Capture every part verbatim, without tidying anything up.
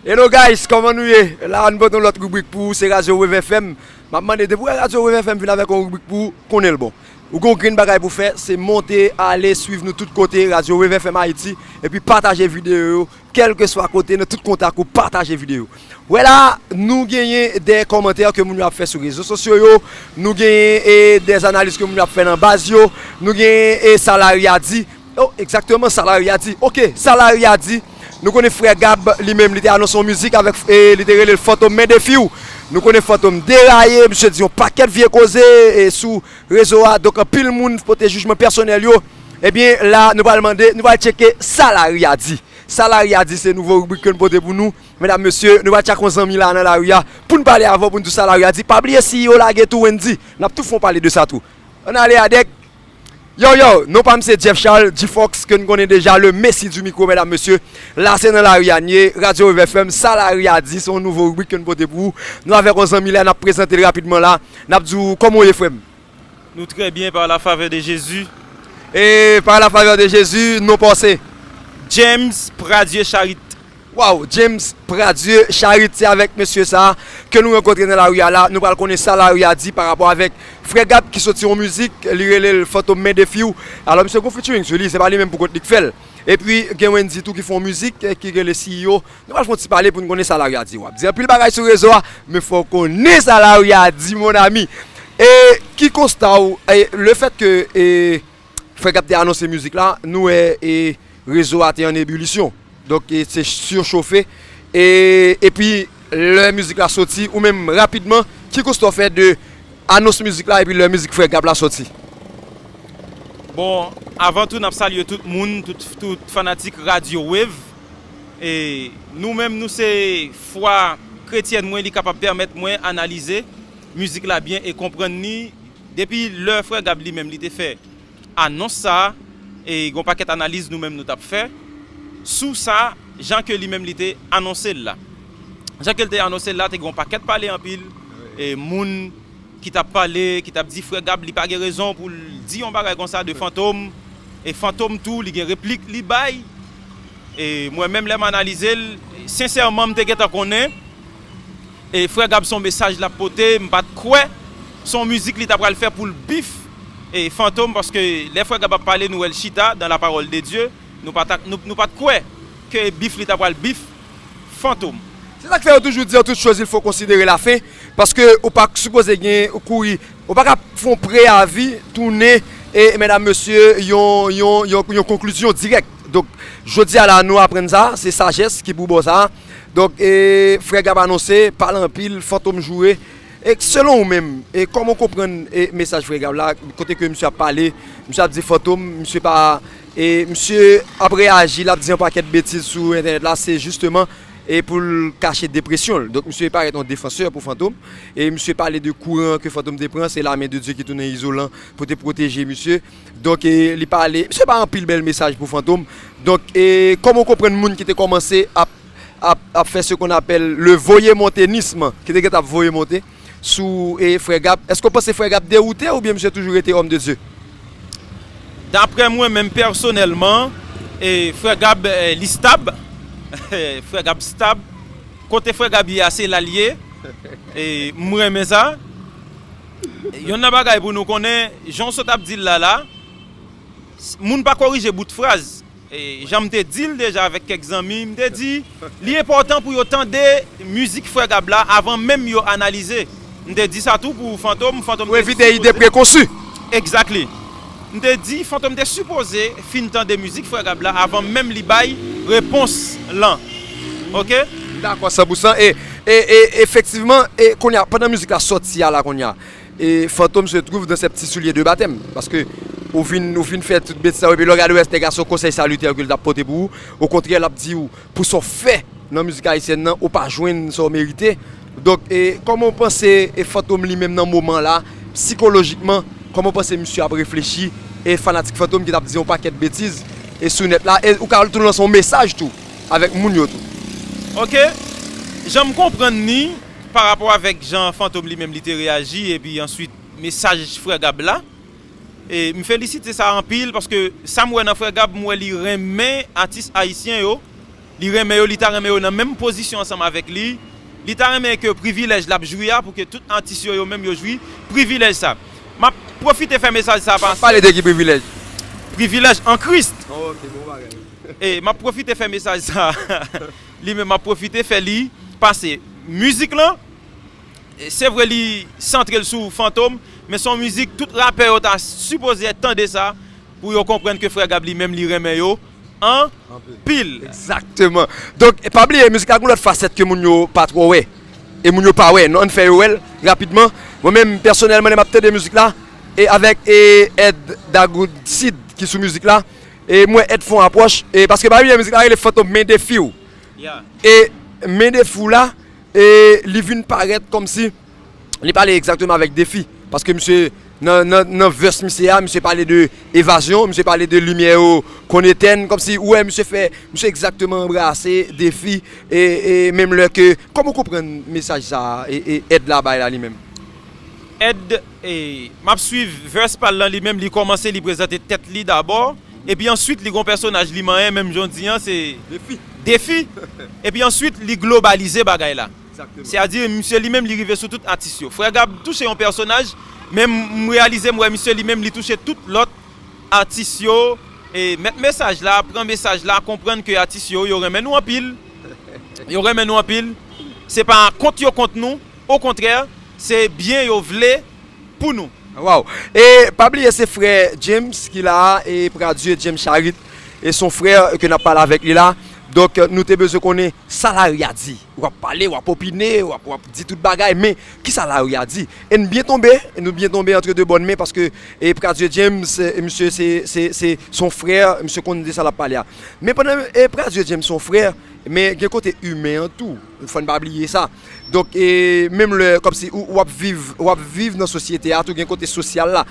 Hello guys, kòman nou ye? La nou pote yon lòt ribrik pou ou, se Radyo Wave F M. M ap mande, depi w wè Radyo Wave F M vin avèk yon ribrik pou ou, konnen l bon. Ou gen yon grenn bagay pou fè, se monte, ale, swiv nou tout kote, Radyo Wave F M Ayiti, epi pataje videyo yo, kèlkeswa kote, nan tout kontak ou, pataje videyo. Wè la, nou genyen de kòmantè ke moun yo ap fè sou rezo sosyo yo, nou genyen e de analiz ke moun yo ap fè nan baz yo, nou genyen e sa lari a di. Oh, egzakteman, sa lari a di. Ok, sa lari a di. Nou konnen frè Gab, li menm, li te anonse yon mizik avèk, e, li te rele l Fantom Men Defi W. Nou konnen Fantom deraye, misye di yon pakèt vye koze, e, sou rezo a. Donk, anpil moun pote jijman pèsonèl yo. Ebyen, la, nou pral mande, nou pral tcheke sa lari a di. Sa lari a di, se nouvo ribrik ke n pote pou nou. Medam, mesye, nou pral tcheke yon zanmi la nan lari a. Pou n pale avè w, pou n di w sa lari a di. Pa bliye, si yo lage tou, Wendy, n ap tou fè w pale de sa tou. Ann ale, Adèk. Yo, yo, non pa m se Jeff Charles, G-Fox, ke n konnen deja, le Messi du micro, medam, mesye. La, se nan lari a n ye, Radyo Wave F M, sa lari a di, se yon nouvo ribrik ke n pote pou ou. Nou avèk yon zanmi la, n ap prezante l rapidman la. N ap di w, kòman w ye, frè m? Nou trè byen, par la favè de Jezi. E par la favè de Jezi, non pa w se? James Pradieu Charit. Waw, James Pradieu Charit, se avèk mesye sa a ke nou rankontre nan lari a la. Nou pral konnen sa lari a di pa rapò avèk frè Gab ki soti yon mizik, li rele l Fantom Men Defi W. Alò, misye gon featuring sou li, se pa li menm pou kont li k fè l. Epi, gen Wendy tou ki fè yon mizik, eh, ki rele C E O. Nou pral fè yon ti pale pou n konnen sa lari a di. W ap di anpil bagay sou rezo a, men fò w konnen sa lari a di, mon ami. E ki konsta w, e, le fèt ke, e, frè Gab te anonse mizik la, nou wè, e, rezo a te an ebilisyon. Donk, e, se sichofe. E, epi, lè mizik la soti, ou menm, rapidman, ki konsta w fè de anons mizik la epi lè mizik frè Gab la soti? Bon, avan tou, n ap salye tout moun, tout, tout fanatik Radyo Wave. E nou menm, nou se fwa kretyèn mwen, li kapab pèmèt mwen analize mizik la byen e konprann li. Depi lè frè Gab li menm, li te fè anons sa a, e gon pakèt analiz nou menm nou t ap fè sou sa, jan ke li menm li te anonse l la. Jan ke l te anonse l la, te gon pakèt pale anpil, e moun ki t ap pale, ki t ap di frè Gab li pa gen rezon pou l di yon bagay konsa de Fantom, e Fantom tou, li gen replik li bay. E mwen menm, lè m analize l, sensèman, m te gentan konnen e frè Gab se yon mesaj l ap pote, m pa t kwè se yon mizik li ta pral fè pou l bif e Fantom, paske lè frè Gab ap pale, nou wè l chita dans la parole de Dieu, nou pa ta, nou, nou pa t kwè ke bif li ta pral bif Fantom. Se sa k fè yo toujou di, en toute chose, il faut considérer la fin, paske ou pa sipoze gen, ou kouri, ou pa ka fè yon preyavi, tounen, e medam, mesye, yon, yon, yon, yon konklizyon dirèk. Donk, jodi a la, nou aprann sa, se sajès ki pou bò sa. Donk, e, frè Gab anonse, pale anpil, Fantom joure. E selon ou menm, e kòman w konprann, e, mesaj frè Gab la, kote ke misye ap pale, misye ap di Fantom, misye pa, e, misye ap reyaji, l ap di yon pakèt betiz sou entènèt la, se jisteman, e, pou l kache depresyon l. Donk, misye parèt yon defansè pou Fantom, e misye pale de kouran ke Fantom te pran, se la men de Dye ki tounen izolan pou te pwoteje misye. Donk, e, li pale, misye bay anpil bèl mesaj pou Fantom. Donk, e, kòman w konprann moun ki te kòmanse ap, ap, ap fè ce qu'on appelle le voye montenisme, ki te gentan ap voye monte sou, e, frè Gab? Èske w panse frè Gab dewoute oubyen misye toujou rete homme de Dieu? Daprè mwen menm pèsonèlman, e, frè Gab, e, li stab. Frè Gab stab. Kote frè Gab ye a, se la l ye. E, m renmen sa. Youn nan bagay pou nou konnen, jan w sot ap di l la la, s-, moun pa korije bout fraz. E, jan m te di l deja avèk kèk zanmi, m te di, li enpòtan pou yo tande mizik frè Gab la avan menm yo analize. M te di sa tou pou Fantom, Fantom. Pou te evite ide sipoze prekonsi. Exactly. M te di, Fantom te sipoze fin tande mizik frè Gab la avan menm li bay repons lan. Ok? M dakò san pou san. E, e, e, efektivman, e, kounye a, pandan mizik la sòti a la kounye a, e, Fantom se trouve dans ses petits souliers de baptême. Paske ou vin, ou vin fè tout betiz sa yo, epi lè w gade w wè se te gason konsèy salitè ke l t ap pote pou ou. Okontrè, l ap di w pou sa w fè nan mizik ayisyèn nan, ou pa jwenn sa w merite. Donk, e, kòman w panse, e, Fantom li menm nan moman la, sikolojikman, kòman w panse misye ap reflechi, e fanatik Fantom ki t ap di yon pakèt betiz, e, sou nèt la, e ou ka tou lanse yon mesaj tou avèk moun yo tou? Ok, jan m konprann li, pa rapò avèk jan Fantom li menm li te reyaji, epi answit mesaj frè Gab la, e m felisite sa anpil, paske sa m wè nan frè Gab, m wè li renmen atis ayisyen yo, Li renmen yo, li ta renmen yo nan menm pozisyon ansanm avèk li. Li ta renmen ke privilèj l ap jwi a, pou ke tout atis yo, yo menm yo jwi privilèj sa. M ap pwofite fè mesaj sa pase. Pale de ki privilèj? Privilèj an Kris. Oh, ok, bon bagay. E m ap pwofite fè mesaj sa. Li menm, m ap pwofite fè li pase. Mizik lan, se vre li santre l sou Fantom, men se yon mizik tout rapè yo ta sipoze tande sa, pou yo konprann ke Frè Gab li menm li renmen yo anpil. Egzakteman. Donk, pa bliye, mizik la gen lòt fasèt ke moun yo pa twò wè. E moun yo pa wè. Non, ann fè yo wè l rapidman. Mwen menm, pèsonèlman, lè m ap tande mizik la, e avèk e, èd Dagoud Sid ki sou mizik la, e mwen èd fè yon apwòch, e paske pa bliye, mizik la rele Fantom, men defi w. E men defi w la, e li vin parèt kòmsi li pale egzakteman avèk defi. Paske misye, nan, nan, nan vès misye a, misye pale de evazyon, misye pale de limyè yo konn etèn, kòmsi ou wè misye fè, misye egzakteman anbrase defi, e, e menm lè ke, kòman w konprann mesaj sa a, e, e èd la bay la li menm? Èd, e, m ap swiv vès pa l lan li menm, li kòmanse, li prezante tèt li dabò, epi answit li gon pèsonaj li manyen, menm jan w di an, se Defi. Defi. Epi answit li globalize bagay la. Egzakteman. Sètadi, misye li menm li rive sou tout atis yo. Frè Gab touche yon pèsonaj, men m, m reyalize m wè misye li menm li touche tout lòt atis yo. E mèt mesaj la, pran mesaj la, konprann ke atis yo, yo renmen nou anpil. Yo renmen nou anpil. Se pa kont yo kont nou, okontrè, se byen yo vle pou nou. Waw. E pa bliye se frè James ki la a, e Pradye James Charit, e se yon frè ke n ap pale avèk li la. Donk, nou te bezwen konnen sa lari a di. W ap pale, w ap opine, w ap, w ap di tout bagay, men kisa lari a di? E n byen tonbe, nou byen tonbe antre de bòn men, paske e Pradye James, e misye se, se, se, se yon frè, misye konn de sa l ap pale a. Men pandan e Pradye James se yon frè, men gen kote imen an tou. Fò n pa bliye sa. Donk, e menm lè, kòmsi ou, w ap viv, w ap viv nan sosyete a tou, gen kote sosyal la.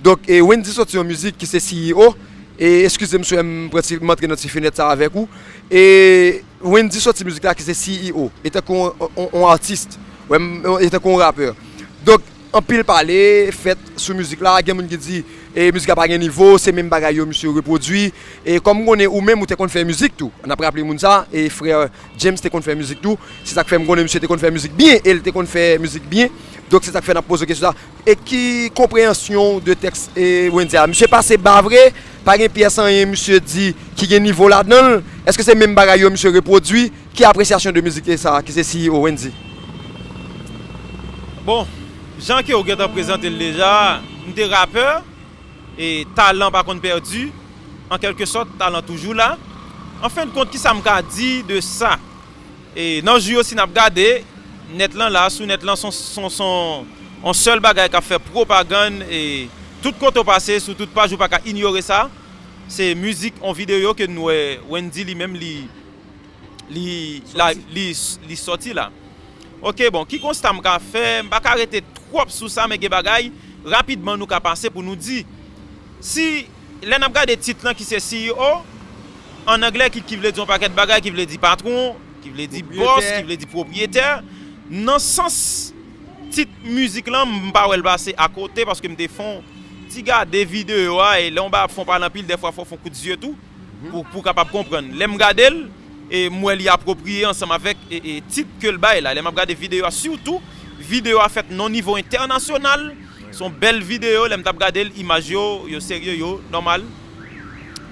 Donk, e Wendy soti yon mizik ki se C E O, e eskize m si m pran ti, m antre nan ti fenèt sa avèk ou. E Wendy soti mizik la ki se C E O, e tankou yon, yon, yon atis, wè, m, e tankou yon rapè. Donk, anpil pale fèt sou mizik la, gen moun ki di, e mizik la pa gen nivo, se menm bagay yo misye repwodui. E kòm m konnen ou menm ou te konn fè mizik tou, n ap raple moun sa, e frè James te konn fè mizik tou. Se sa k fè m konnen misye te konn fè mizik byen, e l te konn fè mizik byen. Donk se sa k fè n ap poze w kesyon sa. E ki konpreyansyon w de tèks e Wendy a? Misye pase ba vre, pa gen pyès anyen misye di ki gen nivo ladan l. Èske se menm bagay yo misye repwodui? Ki apresyasyon de mizik sa ki se C E O Wendy? Bon, jan ke w gentan prezante l deja, m te rapè, e talan pa konn pèdi, an kèlke sòt, talan toujou la. An fen de kont, kisa m ka di de sa? E nan jou yo, si n ap gade, nèt lan la, sou nèt lan, son, son, son, on sèl bagay k ap fè pwopagann, e tout kote w pase, sou tout paj, ou pa ka inyore sa. Se mizik, on videyo ke nou wè Wendy li menm, li, li, la, li, li sòti la. Ok, bon, ki konsta m ka fè? M pa ka rete twòp sou sa, men gen bagay, rapidman, nou ka pase pou nou di. Si, lè n ap gade tit lan ki se C E O, an anglè, ki, ki vle di yon pakèt bagay, ki vle di patwon, ki vle di bòs, ki vle di pwopriyetè, nan sans tit mizik lan, m pa wè l pase akote, paske m te fè on ti gade videyo a, e lè yon bagay ap fè w pale anpil, dèfwa fò w fè on kout zye tou, pou, pou w kapab konprann. Lè m gade l, e m wè li apwopriye ansanm avèk e, e tit ke l bay la. Lè m ap gade videyo a, sitou, videyo a fèt nan nivo entènasyonal. Se yon bèl videyo, lè m t ap gade l, imaj yo, yo serye, yo nòmal.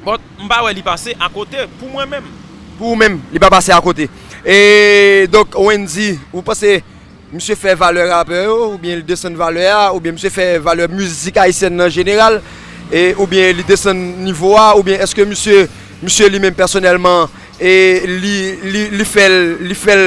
But, m pa wè li pase akote, pou mwen menm. Pou ou menm, li pa pase akote. E, donk, Wendy, ou panse misye fè valè rapè yo, oubyen li desann valè a, oubyen misye fè valè mizik ayisyèn nan jeneral, e, oubyen li desann nivo a, oubyen èske misye, misye li menm pèsonèlman, e, li, li, li fè l, li fè l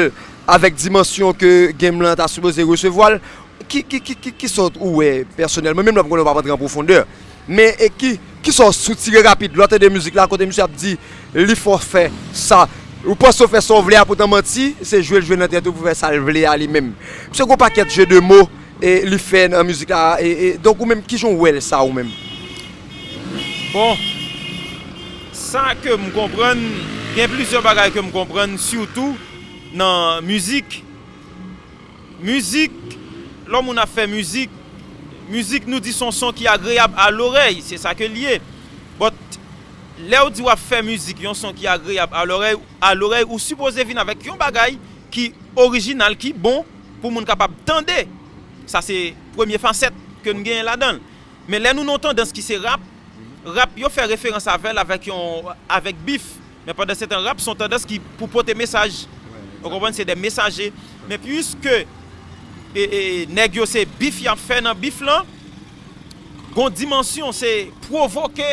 avèk dimansyon ke game lan ta sipoze resevwa l? Ki, ki, ki, ki, ki sòt ou wè pèsonèlman, menm lè w konnen w p ap antre an pwofondè, men e ki, ki sòt ou sou tire rapid, lè w tande mizik la, kote misye ap di, li fò fè sa. Ou panse w fè sa w vle a, poutan manti, se jwe l jwe nan tèt ou pou fè sa l vle a li menm. Misye gon pakèt jeu de mots, e, li fè nan mizik la, e, e, donk ou menm, kijan w wè l sa ou menm? Bon, sa ke m konprann, gen plizyè bagay ke m konprann, sitou nan mizik. Mizik, lè yon moun ap fè mizik, mizik nou di se yon son ki agreyab a lorèy, se sa ke l ye. But, Lè w di w ap fè mizik, yon son ki agreyab a lorèy, a lorèy, ou sipoze vin avèk yon bagay ki orijinal, ki bon, pou moun kapab tande. Sa se premye fasèt ke n genyen ladan l. Men lè nou nan yon tandans ki se rap, rap yo fè referans avè l avèk yon, avèk bif. Men pandan se tan, rap se yon tandans ki pou pote mesaj. Ou konprann? Se de mesaje. Men piske e, e, nèg yo se bif y ap fè nan bif lan, gon dimansyon, se pwovoke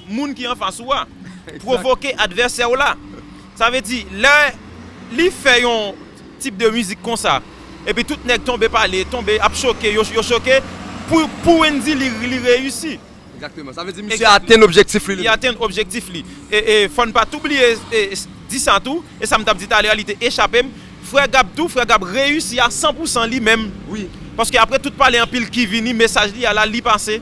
moun ki anfas ou a, pwovoke advèsè w la. Sa vle di, lè li fè yon tip de mizik konsa, epi tout nèg tonbe pale, tonbe ap choke, yo, yo choke, pou, pou Wendy li, li reyisi. Egzakteman. Sa vle di misye atenn objektif li, li menm. Li atenn objektif li. E, e fò n pa tou bliye, e, di sa tou, e sa m t ap di talè a, li te echape m. Frè Gab tou, Frè Gab reyisi a san pou san li menm. Wi. Paske apre tout pale anpil ki vini, mesaj li a la, li pase.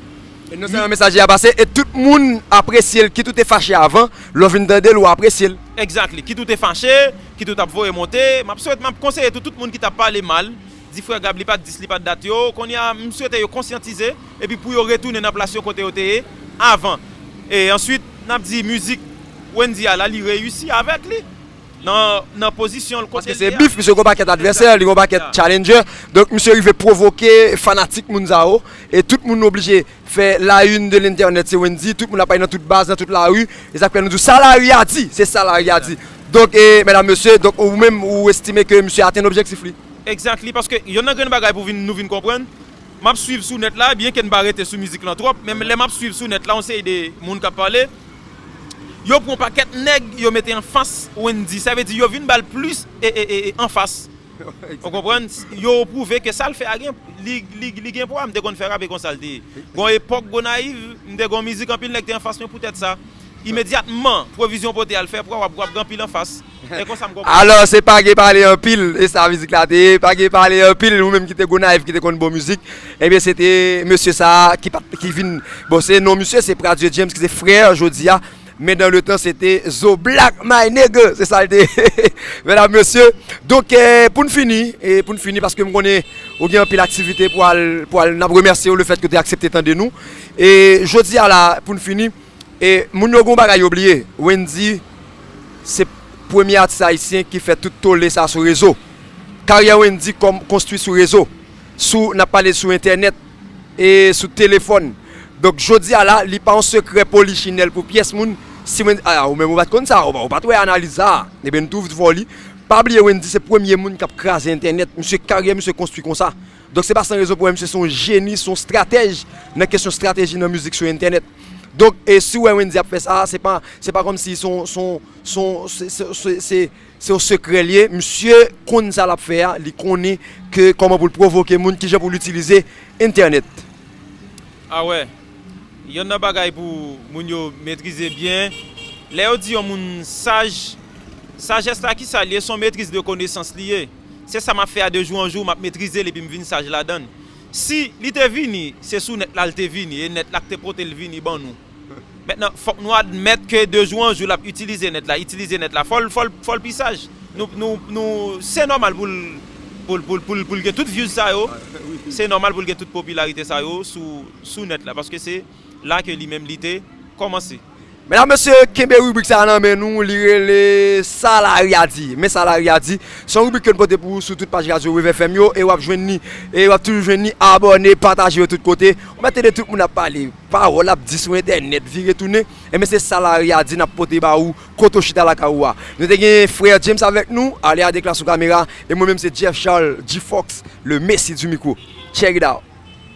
E non sèlman mesaj li a pase, e tout moun apresye l, kit ou te fache avan, lè w vin tande l, ou apresye l. Exactly. Kit ou te fache, kit ou t ap voye monte, m ap swete, m ap konseye tou tout moun ki t ap pale mal, di Frè Gab li pa t dis, li pa t dat yo, kounye a, m swete yo konsyantize, epi pou yo retounen nan plas yo kote yo te ye avan. E answit, n ap di mizik Wendy a la, li reyisi avèk li. Nan, nan pozisyon l kote li ye a. Paske se bif, misye gon pakèt advèsè, li gon pakèt challenger. Donk, misye rive pwovoke fanatik moun sa yo. E tout moun oblije fè la une de l'internet, se Wendy. Tout moun ap pale nan tout baz, nan tout lari. E sa k fè nou di w sa lari a di, se sa lari a di. Donk, e, medam, mesye, donk, ou menm, ou estime ke misye atenn objektif li? Exactly, paske yonn nan grenn bagay pou vin, nou vin konprann, m ap swiv sou nèt la, byenke n pa rete sou mizik lan twòp, men lè m ap swiv sou nèt la, yon seri de moun k ap pale, yo pran yon pakèt nèg, yo mete anfas Wendy. Sa vle di, yo vin ba l plis e, e, e, e, anfas. Ou konprann? Yo pwouve ke sa l fè a gen, li, li, li gen pwa. M te konn fè rap, e konsa l te ye. Gon epòk Gonayiv, m te gon mizik, anpil nèg te anfas mwen poutèt sa. Imedyatman, pwovizyon pote al fè pwa, w ap, w ap gen anpil anfas. E konsa m konprann. Alò, se pa gen pale anpil, e sa mizik la te ye, pa gen pale anpil, ou menm ki te Gonayiv, ki te konn bon mizik, ebyen, se te mesye sa a ki pa t, ki vin, bon, se non misye, se Pradye James, ki se frè jodi a, men dans le temps, se te Zo Black, my nigga, se sa l te ye. Medam, mesye, donk, eh, pou n fini, e pou n fini, paske m konnen ou gen anpil aktivite pou al, pou al, n ap remèsye w le fèt ke w te aksepte tande nou. E jodi a la, pou n fini, E moun yo gen yon bagay yo bliye, Wendy se premye atis ayisyen ki fè tout tole sa sou rezo. Karyè Wendy kòm konstwi sou rezo, sou, n ap pale sou entènèt e sou telefòn. Donk, jodi a la, li pa yon sekrè polichinèl pou pyès moun. Si Wendy, a, ou menm ou pa t konn sa, ou pa, ou pa t wè analiz sa a. Ebyen, n twouve fò li. Pa bliye Wendy se premye moun k ap kraze entènèt. Misye, karyè misye konstwi konsa. Donk, se pa san rezon pou wè misye se yon jeni, se yon stratèj nan kesyon estrateji nan mizik sou entènèt. Donk, e si w wè Wendy ap fè sa, se pa, se pa kòmsi se yon, se yon, se yon, se, se, se, se, se yon sekrè l ye. Misye konn sa l ap fè a, li konnen ke kòman pou l pwovoke moun, kijan pou l itilize entènèt. A wè, yonn nan bagay pou moun yo metrize byen, lè yo di yon moun saj, sajès la ki sa l ye? Se yon metriz de konesans li ye. Se sa m ap fè a de jou an jou, m ap metrize l epi m vin saj ladan l. Si li te vini, se sou nèt la l te vini, e nèt la k te pote l vini ban nou. Mentnan, fòk nou admèt ke de jou an jou, l ap itilize nèt la, itilize nèt la. Fò l, fò l, fò l pi saj. Nou, nou, nou, se nòmal pou l, pou l, pou l, pou l, pou l gen tout views sa yo. Se nòmal pou l gen tout popilarite sa yo sou, sou nèt la, paske se la ke li menm li te kòmanse. Medam, mesye, kenbe ribrik sa a nan men nou, li rele Sa Lari a di. Men Sa Lari a di, se yon ribrik ke n pote pou ou sou tout paj radyo Wave F M yo, e w ap jwenn ni, e w ap toujou jwenn ni, abòne, pataje yo tout kote. Ou mèt tande tout moun ap pale, pawòl ap di sou entènèt, vire tounen. Enben, se Sa Lari a di n ap pote ba ou, kote w chita lakay ou a. Nou te gen frè James avèk nou, ale a dekla sou kamera, e mwen menm se Jeff Charles, G-Fox, le Messi du micro. Check it out.